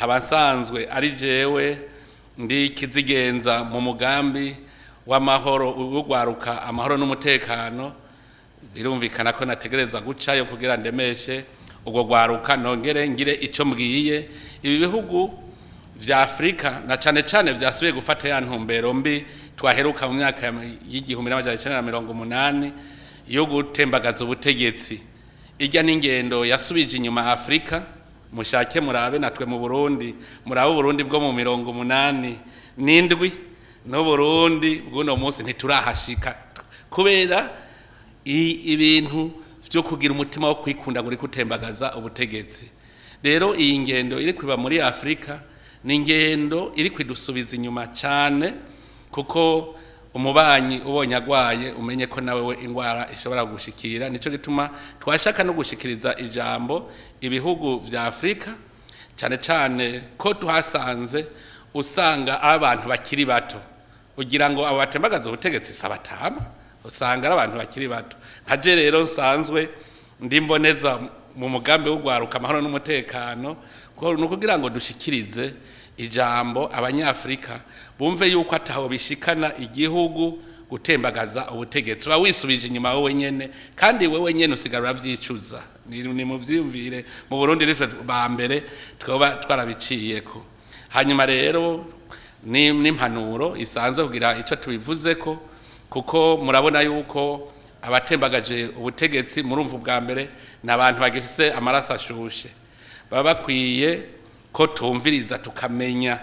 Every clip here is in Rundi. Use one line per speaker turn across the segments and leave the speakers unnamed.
Nkaba nsanzwe ari jewe ndi kizigenza mu mugambi w'amahoro w'ugwaruka, amahoro n'umutekano. Birumvikana ko nategereza gucayo kugira ndemeshe ubwo gwaruka, nongere ngire ico mbwiye ibi bihugu vya Afrika, na cane cane vyasubiye gufata ya ntumbero mbi twaheruka mu myaka y'1980 yo gutembagaza ubutegetsi. Ijya n'ingendo yasubije inyuma Afrika. Mushake murabe natwe mu Burundi, murabe Uburundi bwo mu 87 n'Uburundi bw'uno munsi, ntiturahashika kubera ibintu vyo kugira umutima wo kwikunda ngo uriko utembagaza ubutegetsi. Rero iyi ngendo iri kwiba muri Afrika ni ingendo iri kwidusubiza inyuma cyane, kuko umubanyi ubonye agwaye umenye ko nawe we ingwara ishobora gushikira. Nico gituma twashaka no gushikiriza ijambo ibihugu vya Afrika, cyane cyane ko tuhasanze usanga abantu bakiri bato. Ugira ngo abo batembagaza ubutegetsi sabatama, usanga ari abantu bakiri bato. Nka je rero nsanzwe ndi mboneza mu mugambi w'ugwaruka, amahoro n'umutekano, ko ni ukugira ngo dushikirize ijambo Abanyafrika bumve yuko ataho bishikana igihugu gutembagaza ubutegetsi. Uba wisubije inyuma wowe nyene, kandi wewe nyene usigara uravyicuza. Ni muvyiyumvire, mu Burundi nitwe ba mbere twoba twarabiciyeko. Hanyuma rero ni n'impanuro isanzwe kugira ico tubivuzeko, kuko murabona yuko abatembagaje ubutegetsi, murumva, ubwa mbere ni abantu bagifise amaraso ashushe. Baba bakwiye ko tumviriza, tukamenya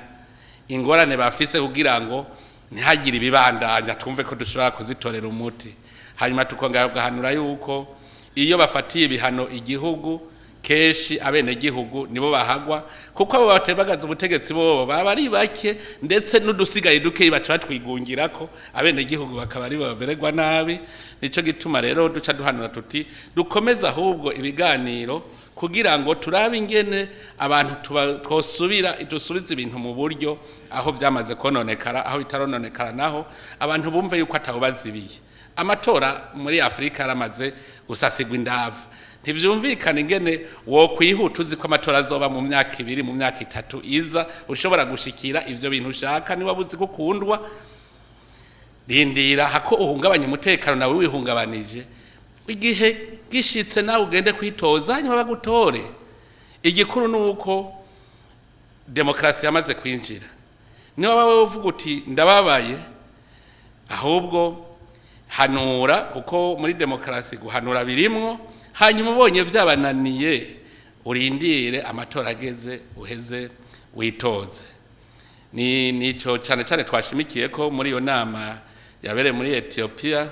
ingorane bafise, kugira ngo ntihagire ibibandanya, twumve ko dushobora kuzitorera umuti. Hanyuma tukongera kugahanura yuko iyo bafatiye ibihano igihugu, kenshi abenegihugu nibo bahagwa, kuko abo batembagaza ubutegetsi bobo baba ari bake, ndetse n'udusigaye dukeyi baca batwigungirako, abenegihugu bakaba ari bo bamererwa nabi. Nico gituma rero duca duhanura tuti dukomeze ahubwo ibiganiro kugira ngo turabe ingene abantu twosubira dusubize ibintu mu buryo aho vyamaze kononekara. Aho bitarononekara naho, abantu bumve yuko atawubazibiye. Amatora muri Afurika yaramaze gusasigwa indava. Ntivyumvikana ingene wokwihuta uzi ko amatora azoba mu myaka 2, mu myaka 3 iza, ushobora gushikira ivyo bintu ushaka. Niba uzi ko ukundwa, rindira hako uhungabanya umutekano nawe wihungabanije. Igihe gishitse nawe ugende kwitoza, hanyuma bagutore. Igikuru ni uko demokarasi yamaze kwinjira. Niba wowe uvuga uti ndababaye, ahubwo hanura, kuko muri demokarasi guhanura birimwo. Hanyuma ubonye vyabananiye, urindire amatora ageze, uheze witoze. Ni nico cyane cyane twashimikiye ko muri iyo nama yabereye muri Ethiopia.